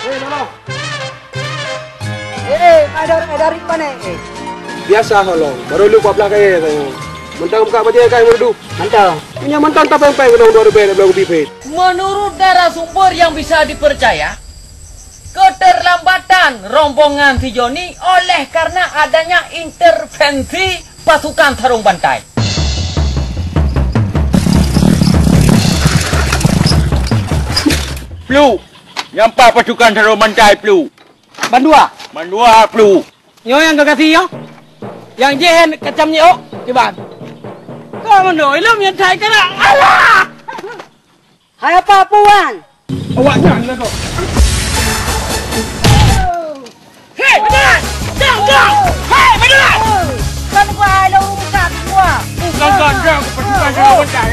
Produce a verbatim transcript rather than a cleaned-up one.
Eh, Lolo. Eh, eh, dari, dari mana, eh? Biasa, Lolo. Baru lu empat belas kaya saya. Mantong buka bajai kai merdu. Mantong. Punya mantong tak pempeng dong dua ribu dua puluh. Menurut narasumber yang bisa dipercaya, keterlambatan rombongan si Joni oleh karena adanya intervensi pasukan sarung bantai. Plu, nyan pat pasukan sarung bantai, Plu. Bandua. Bandua, Plu. Nyoe nyang gagasi nyoe. Nyang jih kacam nyoe, kiban. Ka mandum ilom nyang thai kara. Alah! Hai apa, Puan? Awak nyan lah kau. Hei, betul! Dang, dang! Hei, betul! Kan gua ada urusan gua. Bukan gandang, pasukan sarung bantai.